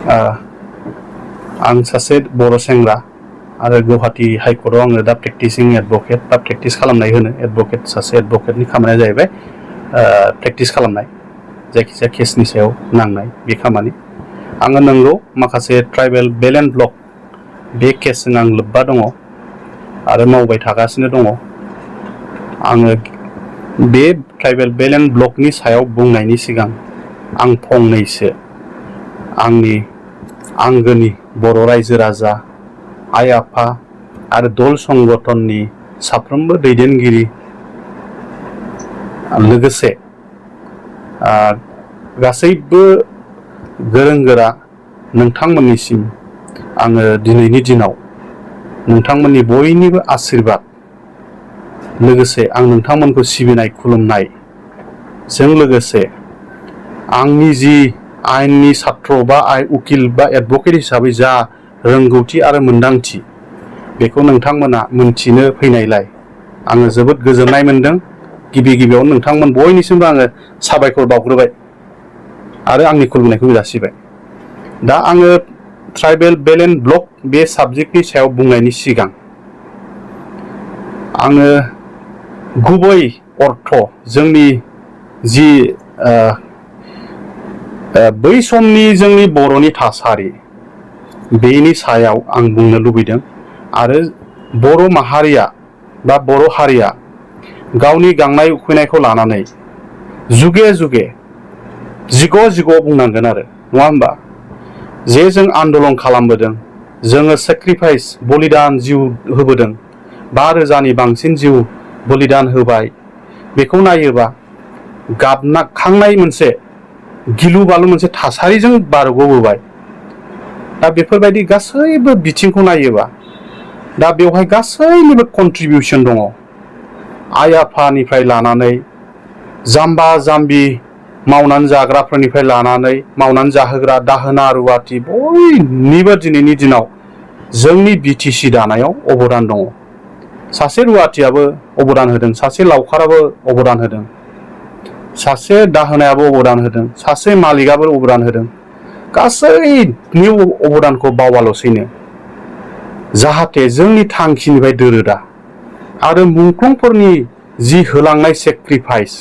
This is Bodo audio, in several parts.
आं सासे बर' सेंग्रा आरो गुवाहाटी हाइकर्टआव आङो दा प्रेक्टिसिं एडभकेट बा प्रेक्टिस खालामनाय होनो एडभकेट सासे एडभकेटनि खामानिया जाहैबाय प्रेक्टिस खालामनाय जायखिजाया केसनि सायाव नांनाय बे खामानि आङो नंगौ माखासे ट्राइबेल बेल एन्ड ब्लक बे केसजों आं लोब्बा दङ आरो मावबाय थागासिनो दङ आङो बे ट्राइबेल बेल एन्ड ब्लकनि सायाव बुंनायनि सिगां आं फंनैसो आंनि आंगोनि बर' रायजो राजा आइ आफा आरो दल संगठननि साफ्रोमबो दैदेनगिरि लोगोसे गासैबो गोरों गोरा नोंथांमोननिसिम आङो दिनैनि दिनाव नोंथांमोननि बयनिबो आशीर्बाद लोगोसे आं नोंथांमोनखौ सिबिनाय खुलुमनायजों लोगोसे आंनि जि आयेननि छात्र बा उकिल बा एडभकेट हिसाबै जा रोंगौथि आरो मोनदांथि बेखौ नोंथांमोना मोनथिनो फैनायलाय आङो जोबोद गोजोननाय मोनदों गिबि गिबियावनो नोंथांमोन बयनिसिमबो आङो साबायखर बावग्रोबाय आरो आंनि खुलुमनायखौ जासिबाय दा आङो ट्राइबेल बेल एन्ड ब्लक बे साबजेक्टनि सायाव बुंनायनि सिगां आङो गुबै अर्थ जोंनि जि बै समनि जोंनि बर'नि थासारि बेनि सायाव आं बुंनो लुबैदों आरो बर' माहारिया बा बर' हारिया गावनि गांनाय उखैनायखौ लानानै जुगे जुगे जिग' बुंनांगोन आरो नङा होमबा जे जों आन्दलन खालामबोदों जोङो सेक्रिफाइस बलिदान जिउ होबोदों 5,000नि बांसिन जिउ बलिदान होबाय बेखौ नायोबा गाबनाखांनाय मोनसे गिलु बालु मोनसे थासारिजों बारग'बोबाय दा बेफोरबायदि गासैबो बिथिंखौ नायोबा दा बेवहाय गासैनिबो कन्ट्रिबिउसन दङ आइ आफानिफ्राय लानानै जाम्बा जाम्बि मावनानै जाग्राफोरनिफ्राय लानानै मावनानै जाहोग्रा दाहोना रुवाथि बयनिबो दिनैनि दिनाव जोंनि बिटिसि दानायाव अबदान दङ सासे रुवाथियाबो अबदान होदों सासे लावखाराबो अबदान होदों सासे दाहोनायाबो अबदान होदों सासे मालिकाबो अबदान होदों गासैनि अबदानखौ बावाल'सैनो जाहाथे जोंनि थांखिनिफ्राय दोरोदा आरो मुंख्लंफोरनि जि होलांनाय सेक्रिफाइस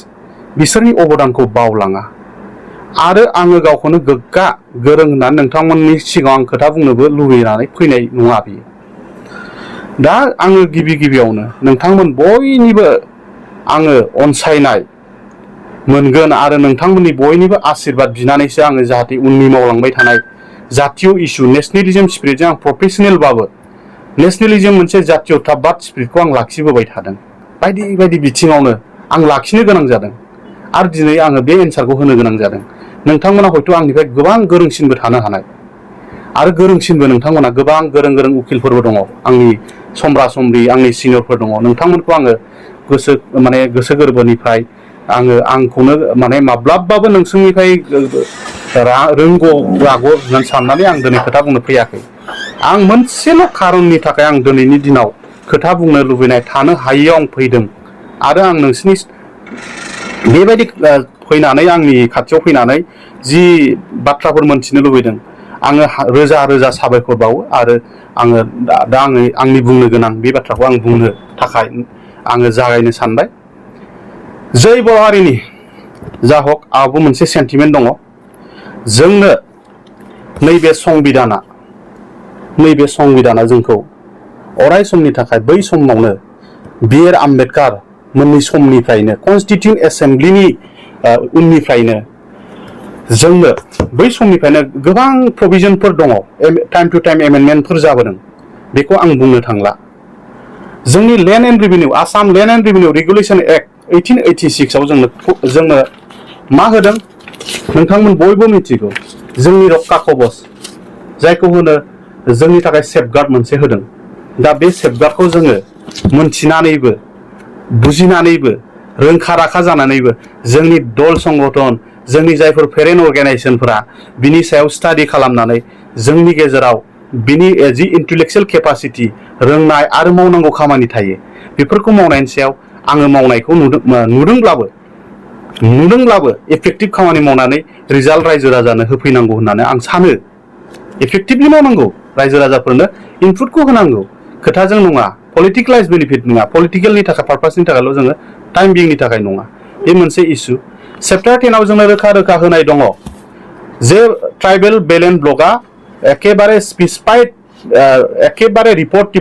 बिसोरनि अबदानखौ बावलाङा आरो आङो गावखौनो गोग्गा गोरों होननानै नोंथांमोननि सिगाङाव आं खोथा बुंनोबो लुबैनानै फैनाय नङा बियो दा आङो गिबियावनो नोंथांमोन बयनिबो आङो अनसायनाय मोनगोन आरो नोंथांमोननि बयनिबो आशीर्बाद बिनानैसो आङो जाहाथे उननि मावलांबाय थानाय जातीय इस्यु नेशनेलिज्म स्पिरिटजों आं प्रफेसनेलबाबो नेशनेलिज्म मोनसे जातीयताबाद स्पिरिटखौ आं लाखिबोबाय थादों बायदि बायदि बिथिङावनो आं लाखिनो गोनां जादों आरो दिनै आङो बे एन्सारखौ होनो गोनां जादों नोंथांमोना हयथ' आंनिफ्राय गोबां गोरोंसिनबो थानो हानाय आरो गोरोंसिनबो नोंथांमोना गोबां गोरों उकिलफोरबो दङ आंनि समब्रा समब्रि आंनि सिनियरफोर दङ नोंथांमोनखौ आङो गोसो गोरबोनिफ्राय आंखौनो माब्लाबाबो नोंसोरनिफ्राय रोंगौ रागौ होननानै साननानै आं दिनै खोथा बुंनो फैयाखै आं मोनसेल' खारननि थाखाय आं दिनैनि दिनाव खोथा बुंनो लुबैनाय थानो हायैयाव आं फैदों आरो आं नोंसिनि बेबायदि फैनानै आंनि खाथियाव फैनानै जि बाथ्राफोर मोनथिनो लुबैदों आङो रोजा रोजा साबायखर बावो आरो आङो दा आंनि बुंनो गोनां बे बाथ्राखौ आं बुंनो थाखाय आङो जागायनो सानबाय जै बर' हारिनि जा हक आंहाबो मोनसे सेन्टिमेन्ट दङ जोंनो नैबे संबिधाना जोंखौ अराय समनि थाखाय बै समावनो बि.आर. आम्बेडकार मोननि समनिफ्रायनो कनस्टिटिउन्ट एसेम्ब्लिनि उननिफ्रायनो जोंनो बै समनिफ्रायनो गोबां प्रभिजनफोर दङ टाइम टु टाइम एमेन्डमेन्टफोर जाबोदों बेखौ आं बुंनो थांला जोंनि land and revenue Assam land and revenue regulation act 1886 आव जोंनो मा होदों नोंथांमोन बयबो मिथिगौ जोंनि रक्षा कवच जायखौ होनो जोंनि थाखाय सेफगार्ड मोनसे होदों दा बे सेफगार्डखौ जोङो मोनथिनानैबो बुजिनानैबो रोंखा राखा जानानैबो जोंनि दल संगठन जोंनि जायफोर पेरेन्ट अर्गानाइजेसनफोरा बिनि सायाव स्टाडि खालामनानै जोंनि गेजेराव बिनि जि इन्टेलेक्चुयेल केपासिटि रोंनाय आरो मावनांगौ खामानि थायो बेफोरखौ मावनायनि सायाव आङो मावनायखौ नुदोंब्लाबो इफेक्टिभ खामानि मावनानै रिजाल्ट रायजो राजानो होफैनांगौ होननानै आं सानो इफेक्टिभलि मावनांगौ रायजो राजाफोरनो इनपुटखौ होनांगौ खोथाजों नङा पलिटिकेलाइज बेनिफिट नङा पलिटिकेलनि थाखाय पारपासनि थाखायल' जोङो टाइम बिंनि थाखाय नङा बे मोनसे इस्यु चैप्टार 10 आव जोङो रोखा रोखा होनाय दङ जे ट्राइबेल बेलेन्स ब्लकआ एकेबारे स्पेसिफाइड एकेबारे रिपर्ट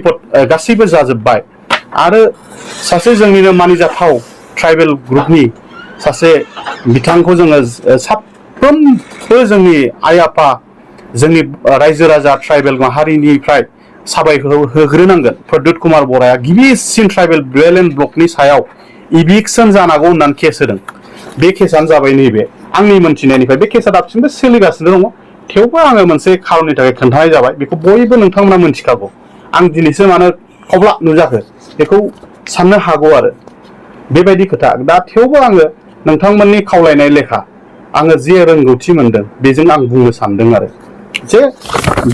गासैबो जाजोब्बाय आरो सासे जोंनिनो मानिजाथाव ट्राइबेल ग्रुपनि सासे बिथांखौ जोङो साफ्रोमबो जोंनि आइ आफा जोंनि रायजो राजा ट्राइबेल माहारिनिफ्राय साबायखर होग्रोनांगोन प्रद्युत कुमार बराया गिबिसिन ट्राइबेल बेलेन्स ब्लकनि सायाव इभिक्सन जानांगौ होननानै केस होदों बे केसानो जाबाय नैबे आंनि मोनथिनायनिफ्राय बे केसा दासिमबो सोलिगासिनो दङ थेवबो आङो मोनसे खारननि थाखाय खोन्थानाय जाबाय बेखौ बयबो नोंथांमोना मोनथिखागौ आं दिनैसो मानो खब्ला नुजाखो बेखौ साननो हागौ आरो बेबायदि खोथा दा थेवबो आङो नोंथांमोननि खावलायनाय लेखा आङो जे रोंगौथि मोनदों बेजों आं बुंनो सानदों आरो जे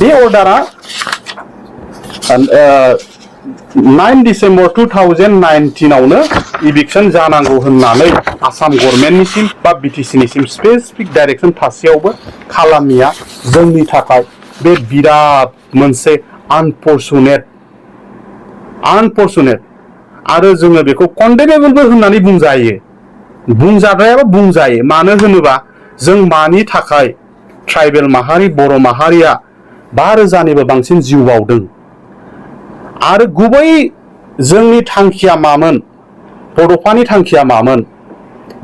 बे अर्डारा 9 डिसेम्बर 2019 आवनो इभिक्सन जानांगौ होननानै आसाम गभर्नमेन्टनिसिम बा बिटिसिनिसिम स्पेसिफिक डाइरेक्सन थासेयावबो खालामिया जोंनि थाखाय बे बिराद मोनसे आनफर्चुनेट आरो जोङो बेखौ कन्डेमेबलबो होननानै बुंजाद्रायाबो बुंजायो मानो होनोबा जों मानि थाखाय ट्राइबेल माहारि बर' माहारिया 5,000निबो बांसिन जिउ बावदों आरो गुबै जोंनि थांखिया मामोन बड'फानि थांखिया मामोन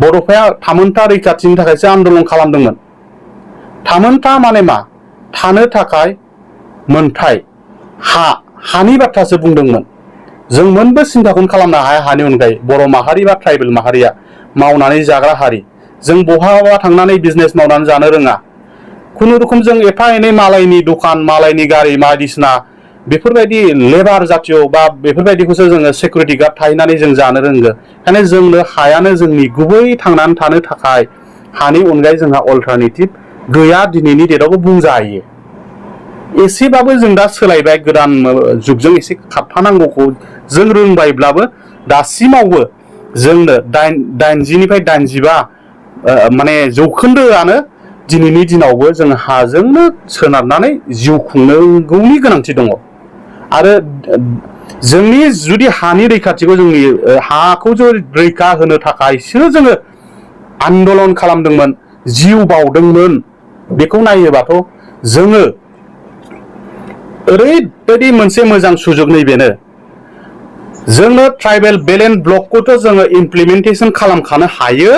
बड'फाया थामोनथा रैखाथिनि थाखायसो आन्दोलन खालामदोंमोन थामोनथा माने मा थानो थाखाय मोनथाय हानि बाथ्रासो बुंदोंमोन जों मोनबो सिन्ताखौनो खालामनो हाया हानि अनगायै बर' माहारि बा ट्राइबेल माहारिया मावनानै जाग्रा हारि जों बहाबा थांनानै बिजनेस मावनानै जानो रोङा खुनुरुखुम जों एफा एनै मालायनि दखान मालायनि गारि बायदिसिना बेफोरबायदि लेबार जातिय बा बेफोरबायदिखौसो जोङो सिकिउरिटि गार्ड थाहैनानै जों जानो रोंगो ओंखायनो जोंनो हायानो जोंनि गुबै थांनानै थानो थाखाय हानि अनगायै जोंहा अल्टारनेटिभ गैया दिनैनि डेटआवबो बुंजायो एसेबाबो जों दा सोलायबाय गोदान जुगजों एसे खारफानांगौखौ जों रोंबायब्लाबो दासिमावबो जोंनो 80निफ्राय 85 माने जौखोन्दोआनो दिनैनि दिनावबो जों हाजोंनो सोनारनानै जिउ खुंनांगौनि गोनांथि दङ आरो जोंनि जुदि हानि रैखाथिखौ जोंनि हाखौ रैखा होनो थाखायसो जोङो आन्दोलन खालामदोंमोन जिउ बावदोंमोन बेखौ नायोबाथ' जोङो ओरैबायदि मोनसे मोजां सुजुग नैबेनो जोंनो ट्राइबेल बेलेन्स ब्लकखौथ' जोङो इमप्लिमेन्टेसन खालामखानो हायो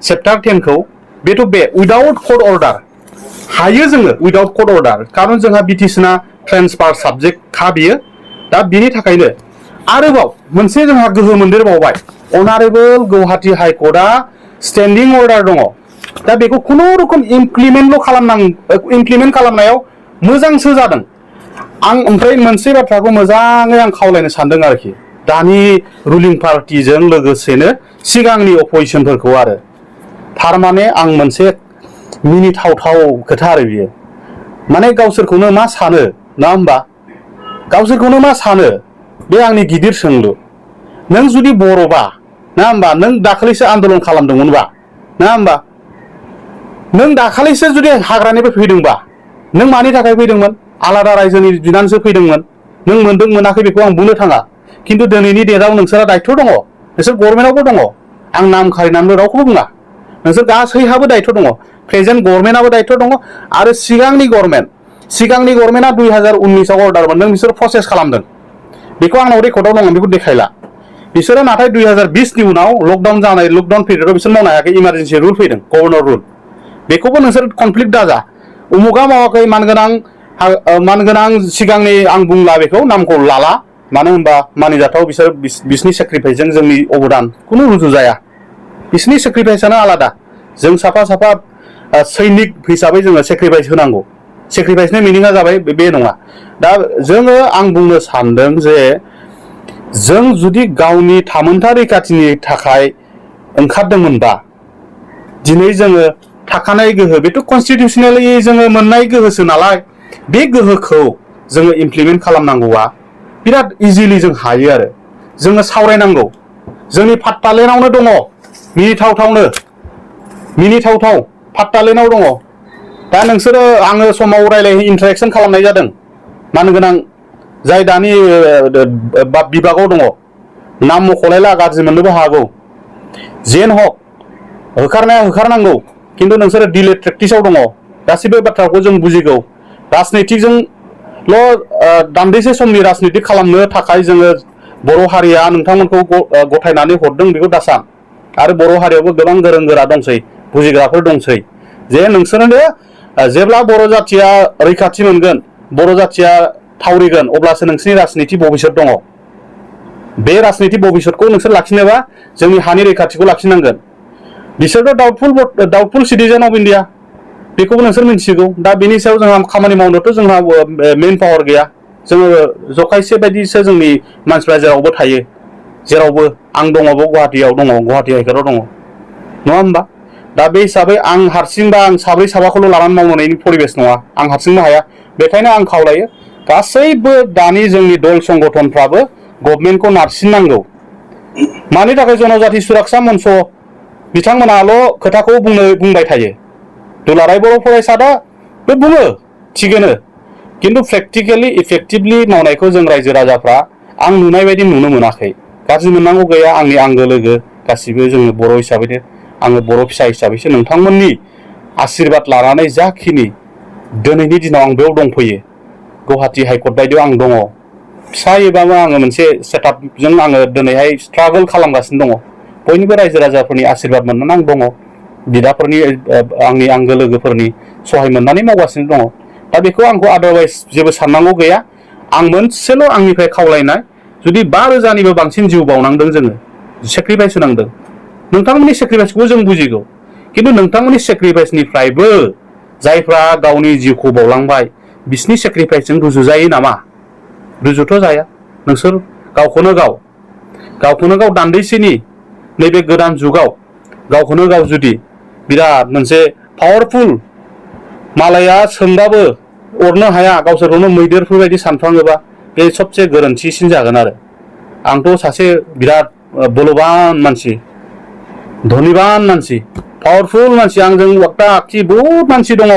चैप्टार 10 खौ बेथ' बे उइदाउट कर्ट अर्डार हायो जोङो उइदाउट कर्ट अर्डार खारन जोंहा बिटिसिना ट्रेन्सफार साबजेक्ट खा बियो दा बिनि थाखायनो आरोबाव मोनसे जोंहा गोहो मोनदेरबावबाय अनारेबल गुवाहाटी हाइकर्टआ स्टेन्डिं अर्डार दङ दा बेखौ खुनुरुखुम इमप्लिमेन्ट खालामनायाव मोजांसो जादों आं ओमफ्राय मोनसे बाथ्राखौ मोजाङै आं खावलायनो सानदों आरोखि दानि रुलिं पार्टिजों लोगोसेनो सिगांनि अपोजिशनफोरखौ आरो थारमाने आं मोनसे मिनिथावथाव खोथा आरो बियो माने गावसोरखौनो मा सानो ना होमबा गावसोरखौनो मा सानो बे आंनि गिदिर सोंलु नों जुदि बर'बा ना होमबा नों दाखालिसो आन्दोलन खालामदोंमोनबा ना होमबा नों दाखालिसो जुदि हाग्रानिफ्राय फैदोंबा नों मानि थाखाय फैदोंमोन आलादा रायजोनि बिनानैसो फैदोंमोन नों मोनदों मोनाखै बेखौ आं बुंनो थाङा खिन्थु दिनैनि डेटआव नोंसोरा दायथ' दङ नोंसोर गभर्नमेन्टआवबो दङ आं नाम खारिनानैबो रावखौबो बुङा नोंसोर गासैहाबो दायथ' दङ प्रेजेन्ट गभर्नमेन्टआबो दायथ' दङ आरो सिगांनि गभर्नमेन्टआ 2019 आव अर्डार मोनदों बिसोर प्रसेस खालामदों बेखौ आंनाव रेकर्डआव दङ बेखौ देखायला बिसोरो नाथाय 2020 नि उनाव लकडाउन पिरियडआव बिसोर मावनो हायाखै इमारजेन्सि रुल फैदों गभर्नर रुल बेखौबो नोंसोर कनफ्लिक्ट दाजा उमुगा मावाखै मानगोनां सिगांनि आं बुंला बेखौ नामखौ लाला मानो होनबा मानिजाथाव बिसोरनि सेक्रिफाइसजों जोंनि अबदान खुनु रुजु जाया बिसोरनि सेक्रिफाइसआनो आलादा जों साफा सैनिक हिसाबै जोङो सेक्रिफाइस होनांगौ सेक्रिफाइसनि मिनिङा जाबाय बे नङा दा जोङो आं बुंनो सानदों जे जों जुदि गावनि थामोनथा रैखाथिनि थाखाय ओंखारदोंमोनबा दिनै जोङो थाखानाय गोहो बेथ' कनस्टिटिउसनेलि जोङो मोननाय गोहोसो नालाय बे गोहोखौ जोङो इमप्लिमेन्ट खालामनांगौआ बिराद इजिलि जों हायो आरो जोङो सावरायनांगौ जोंनि पाट्टालेण्डआवनो दङ मिनिथाव पाट्टालेण्डआव दङ दा नोंसोरो आङो समाव रायलाय इन्टारेक्सन खालामनाय जादों मान गोनां जाय दानि बिभागाव दङ नाम मख'लायला गाज्रि मोननोबो हागौ जेन हक होखारनाया होखारनांगौ खिन्थु नोंसोरो डिलेट प्रेक्टिसाव दङ गासिबो बाथ्राखौ जों बुजिगौ राजनिथिकजोंल' दान्दिसे समनि राजनितिक खालामनो थाखाय जोङो बर' हारिया नोंथांमोनखौ गथायनानै हरदों बेखौ दासान आरो बर' हारियावबो गोबां गोरों गोरा दंसै बुजिग्राफोर दंसै जे नोंसोरनो जेब्ला बर' जाथिया रैखाथि मोनगोन बर' जाथिया थावरिगोन अब्लासो नोंसोरनि राजनिति भबिसत दङ बे राजनिति भबिसतखौ नोंसोर लाखिनोबा जोंनि हानि रैखाथिखौ लाखिनांगोन बिसोरथ' डाउटफुल सिटिजेन अफ इन्डिया बेखौबो नोंसोर मिथिगौ दा बेनि सायाव जोंहा खामानि मावनोथ' जोंहा मेन पावार गैया जोङो जखायसे बायदिसो जोंनि मानसिफ्रा जेरावबो थायो जेरावबो आं दङबो गुवाहाटियाव दङ गुवाहाटि हाइकर्टआव दङ नङा होमबा दा बे हिसाबै आं हारसिंबा आं साब्रै साबाखौल' लानानै मावनायनि परिबेस नङा आं हारसिंबो हाया बेखायनो आं खावलायो गासैबो दानि जोंनि दल संगठनफ्राबो गभर्नमेन्टखौ नारसिननांगौ मानि थाखाय जनजाति सुरक्षा मन्च बिथांमोनाल' खोथाखौ बुंबाय थायो दुलाराय बर' फरायसाफ्राबो बुङो थिगैनो खिन्थु प्रेक्टिकेलि इफेक्टिभलि मावनायखौ जों रायजो राजाफ्रा आं नुनाय बायदि नुनो मोनाखै गाज्रि मोननांगौ गैया आंनि आंगो लोगो गासिबो जोङो बर' हिसाबैनो आङो बर' फिसा हिसाबैसो नोंथांमोननि आशीर्बाद लानानै जाखिनि दिनैनि दिनाव आं बेयाव दंफैयो गुवाहाटि हाइकर्ट बायदियाव आं दङ फिसायैबाबो आङो मोनसे सेटआपजों आङो दिनैहाय स्ट्रागल खालामगासिनो दङ बयनिबो रायजो राजाफोरनि आशीर्बाद मोननानै आं दङ बिदाफोरनि आंनि आंगो लोगोफोरनि सहाय मोननानै मावगासिनो दङ दा बेखौ आंखौ आदारवाइज जेबो साननांगौ गैया आं मोनसेल' आंनिफ्राय खावलायनाय जुदि 5,000निबो बांसिन जिउ बावनांदों जोङो सेक्रिफाइस होनांदों नोंथांमोननि सेक्रिफाइसखौ जों बुजिगौ खिन्थु नोंथांमोननि सेक्रिफाइसनिफ्रायबो जायफ्रा गावनि जिउखौ बावलांबाय बिसिनि सेक्रिफाइसजों रुजुजायो नामा रुजुथ' जाया नोंसोर गावखौनो गाव दान्दिसेनि नैबे गोदान जुगाव गावखौनो गाव जुदि बिराद मोनसे पावारफुल मालाया सोंबाबो अरनो हाया गावसोरखौनो मैदेरफोर बायदि सानफ्लाङोबा बे सबसे गोरोन्थिसिन जागोन आरो आंथ' सासे बिराद बोलोबान मानसि धनिबान मानसि पावारफुल मानसि आंजों वाक्ता आखि बहुत मानसि दङ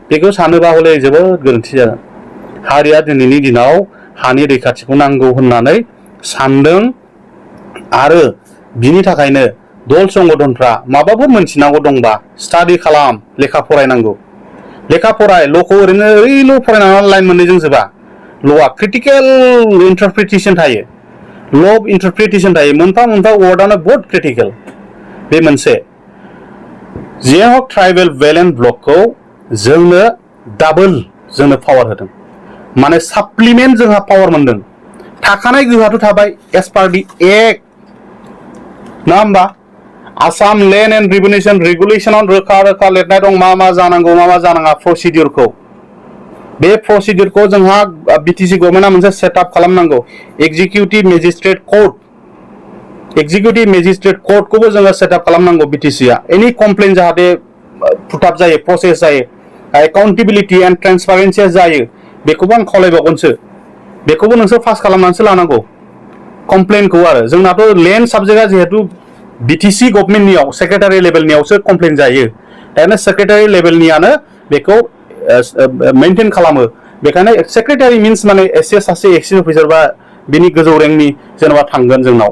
बेखौ सानोबा हले जोबोद गोरोन्थि जागोन हारिया दिनैनि दिनाव हानि रैखाथिखौ नांगौ होननानै सानदों आरो बिनि थाखायनो दल संगठनफ्रा माबाफोर मोनथिनांगौ दंबा स्टाडि खालाम लेखा फरायनांगौ लेखा फराय ल'खौ ओरैनो फरायनानै लाइन मोननैजों जोबा ल'आ क्रिटिकेल इन्टारप्रिटेसन थायो ल' अफ इन्टारप्रिटेसन थायो मोनफा मोनफा वार्डआनो बहुत क्रिटिकेल बे मोनसे जेहक ट्राइबेल बेलेन्स ब्लकखौ जोंनो डाबल जोंनो पावार होदों माने साप्लिमेन्ट जोंहा पावार मोनदों थाखानाय गोहोआथ' थाबाय एस पार दि एक्ट नङा होमबा आसाम लेन्ड एन्ड रेभेनिउ रेगुलेसनाव रोखा रोखा लिरनाय दं मा जानांगौ मा जानाङा प्रसिडिउरखौ बे प्रसिडिउरखौ जोंहा बिटिसि गभर्नमेन्टआ मोनसे सेटआप खालामनांगौ एक्जिकिउटिभ मेजिस्ट्रेट कोर्टखौबो जोङो सेटआप खालामनांगौ बिटिसिआ एनि कमप्लेन जाहाथे फुटाप जायो प्रसेस जायो एकाउन्टेबिलिटि एन्ड ट्रेन्सपारेन्सिया जायो बेखौबो आं खावलायबावगोनसो बेखौबो नोंसोर पास खालामनानैसो लानांगौ कमप्लेनखौ आरो जोंनाथ' लेन्ड साबजेक्टआ जिहेतु बिटिसि गभर्नमेन्टनियाव सेक्रेटारि लेभेलनियावसो कमप्लेन जायो दानो सेक्रेटारि लेभेलनियानो बेखौ मेनटेन खालामो बेखायनो सेक्रेटारि मिन्स माने एसे सासे एक्सिस अफिसार बा बिनि गोजौ रेंकनि जेनेबा थांगोन जोंनाव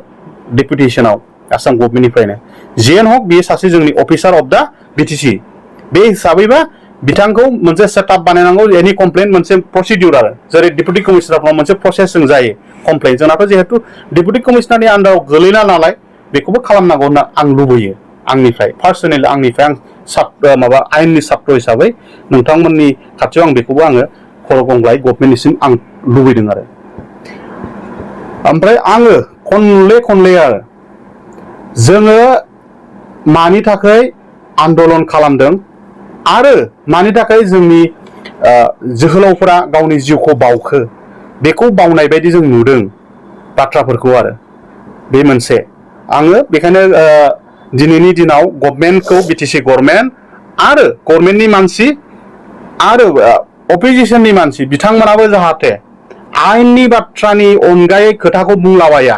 डेपुटेसनाव आसाम गभर्नमेन्टनिफ्रायनो जियानो हक बेयो सासे जोंनि अफिसार अफ दा बिटिसि बे हिसाबैबा बिथांखौ मोनसे सेटआप बानायनांगौ एनि कमप्लेन मोनसे प्रसिडिउर आरो जेरै डेपुटि कमिशनारफ्राव मोनसे प्रसेसजों जायो कमप्लेन जोंनाथ' जिहेतु डेपुटि कमिशनारनि आन्दाराव गोलैला नालाय बेखौबो खालामनांगौ होनना आं लुबैयो आंनिफ्राय पार्सनेल आंनिफ्राय आं माबा आयेननि सात्र हिसाबै नोंथांमोननि खाथियाव आं बेखौबो आङो खर' गंग्लाय गभर्नमेन्टनिसिम आं लुबैदों आरो ओमफ्राय आङो खनले आरो जोङो मानि थाखाय आन्दलन खालामदों आरो मानि थाखाय जोंनि जोहोलावफोरा गावनि जिउखौ बावखो बेखौ बावनाय बायदि जों नुदों बाथ्राफोरखौ आरो बे मोनसे आङो बेखायनो दिनैनि दिनाव गभर्नमेन्टखौ बिटिसि गभर्नमेन्ट आरो गभर्नमेन्टनि मानसि आरो अपोजिशननि मानसि बिथांमोनाबो जाहाथे आयेननि बाथ्रानि अनगायै खोथाखौ बुंलाबाया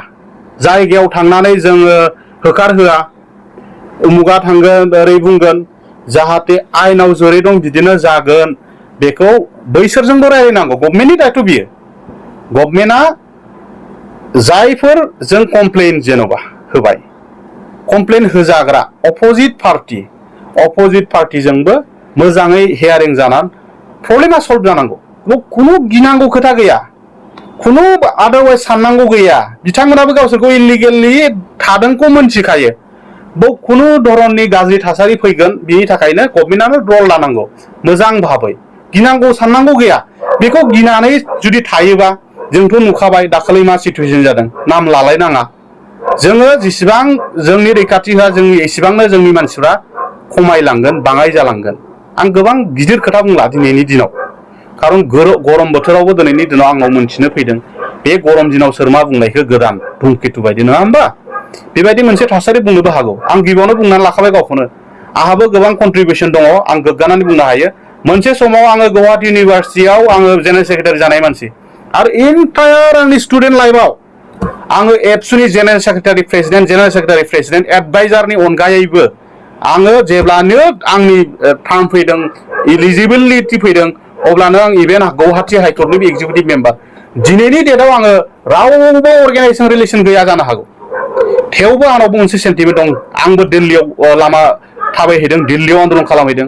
जायगायाव थांनानै जोङो होखारहोआ उमुगा थांगोन ओरै बुंगोन जाहाथे आयेनाव जेरै दं बिदिनो जागोन बेखौ बैसोरजोंबो रायलायनांगौ गभर्नमेन्टनि दायथ' बियो गभर्नमेन्टआ जायफोर जों कमप्लेन जेन'बा होबाय कमप्लेन होजाग्रा अपोजिट पार्टिजोंबो मोजाङै हियारिं जानानै प्रब्लेमा सल्भ जानांगौ खुनु गिनांगौ खोथा गैया खुनु आदारवाइज साननांगौ गैया बिथांमोनाबो गावसोरखौ इलिगेलि थादोंखौ मोनथिखायो बाव खुनु धरननि गाज्रि थासारि फैगोन बिनि थाखायनो गभर्नमेन्टआनो रल लानांगौ मोजां भाबै गिनांगौ साननांगौ गैया बेखौ गिनानै जुदि थायोबा जोंथ' नुखाबाय दाखालि मा सिटुएसन जादों नाम लालायनाङा जोङो जेसेबां जोंनि रैखाथि होआ जोंनि एसेबांनो जोंनि मानसिफ्रा खमायलांगोन बाङाय जालांगोन आं गोबां गिदिर खोथा बुंला दिनैनि दिनाव खारन गरम बोथोरावबो दिनैनि दिनाव आंनाव मोनथिनो फैदों बे गरम दिनाव सोर मा बुंनायखौ गोदान धुमकेतु बायदि नङा होमबा बेबायदि मोनसे थासारि बुंनोबो हागौ आं गिबियावनो बुंनानै लाखाबाय गावखौनो आंहाबो गोबां कन्ट्रिबिउसन दङ आं गोग्गानानै बुंनो हायो मोनसे समाव आङो गुवाहाटी इउनिभार्सिटियाव आङो जेनेरेल सेक्रेटारि जानाय मानसि आरो एन्टायार आंनि स्टुडेन्ट लाइफआव आङो एबसुनि जेनेरेल सेक्रेटारि प्रेसिडेन्ट एडभाइजारनि अनगायैबो आङो जेब्लानो आंनि टार्म फैदों इलिजिबिलिटि फैदों अब्लानो आं इभेन गुवाहाटी हाइकर्टनि एक्जिकिउटिभ मेम्बार दिनैनि डेटआव आङो रावबो अर्गेनाइजेसन रिलेसन गैया जानो हागौ थेवबो आंनावबो मोनसे सेन्टिमेन्ट दं आंबो दिल्लीयाव लामा थाबायहैदों दिल्लीयाव आन्दलन खालामहैदों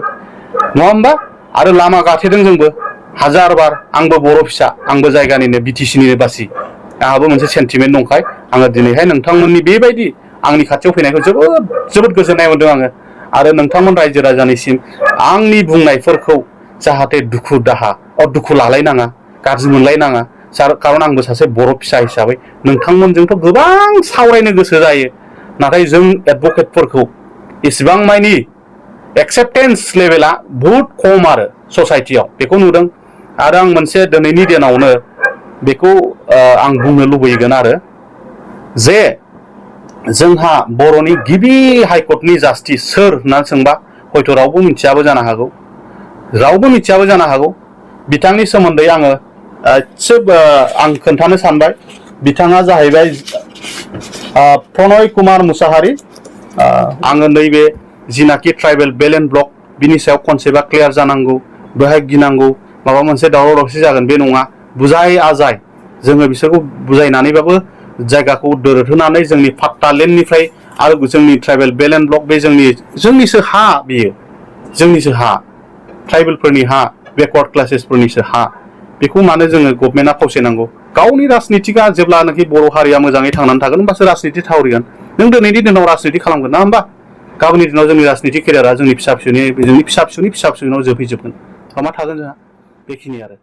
नङा होमबा आरो लामा गाथेदों जोंबो हाजार बार आंबो बर' फिसा आंबो जायगानिनो बिटिसिनिनो बासि आंहाबो मोनसे सेन्टिमेन्ट दंखाय आङो दिनैहाय नोंथांमोननि बेबायदि आंनि खाथियाव फैनायखौ जोबोद गोजोननाय मोनदों आङो आरो नोंथांमोन रायजो राजानिसिम आंनि बुंनायफोरखौ जाहाथे दुखु लालायनाङा गाज्रि मोनलायनाङा खारन आंबो सासे बर' फिसा हिसाबै नोंथांमोनजोंथ' गोबां सावरायनो गोसो जायो नाथाय जों एडभकेटफोरखौ इसेबां मानि एक्सेप्टेन्स लेभेला बहुत खम आरो ससाइटियाव बेखौ नुदों आरो आं मोनसे दिनैनि दिनावनो बेखौ आं बुंनो लुबैगोन आरो जे जोंहा बर'नि गिबि हाइकर्टनि जास्टिस सोर होननानै सोंबा हयथ' रावबो मिथियाबो जानो हागौ बिथांनि सोमोन्दै आङो आं खोन्थानो सानबाय बिथाङा जाहैबाय प्रनय कुमार मुसाहारि आङो नैबे जिनाखि ट्राइबेल बेल एन्ड ब्लक बिनि सायाव कनसेप्टआ क्लियार जानांगौ बेहाय गिनांगौ माबा मोनसे दावराव दावसि जागोन बे नङा बुजाय आजाय जोङो बिसोरखौ बुजायनानैबाबो जायगाखौ दोरदहोनानै जोंनि फाट्टा लेन्डनिफ्राय आरो जोंनि ट्राइबेल बेल एन्ड ब्लक बे जोंनिसो हा बियो जोंनिसो हा ट्राइबेलफोरनि हा बेकवार्ड क्लासेसफोरनिसो हा बेखौ मानो जोङो गभर्नमेन्टआ फावसायनांगौ गावनि राजनितिकआ जेब्लानाखि बर' हारिया मोजाङै थांनानै थागोन होमबासो राजनिति थावरिगोन नों दिनैनि दिनाव राजनिति खालामगोन ना होमबा गाबोननि दिनाव जोंनि राजनिति केरियारा जोंनि फिसा फिसौनि फिसा फिसौनाव जोबहैजोबगोन मा थागोन जोंहा बेखिनि आरो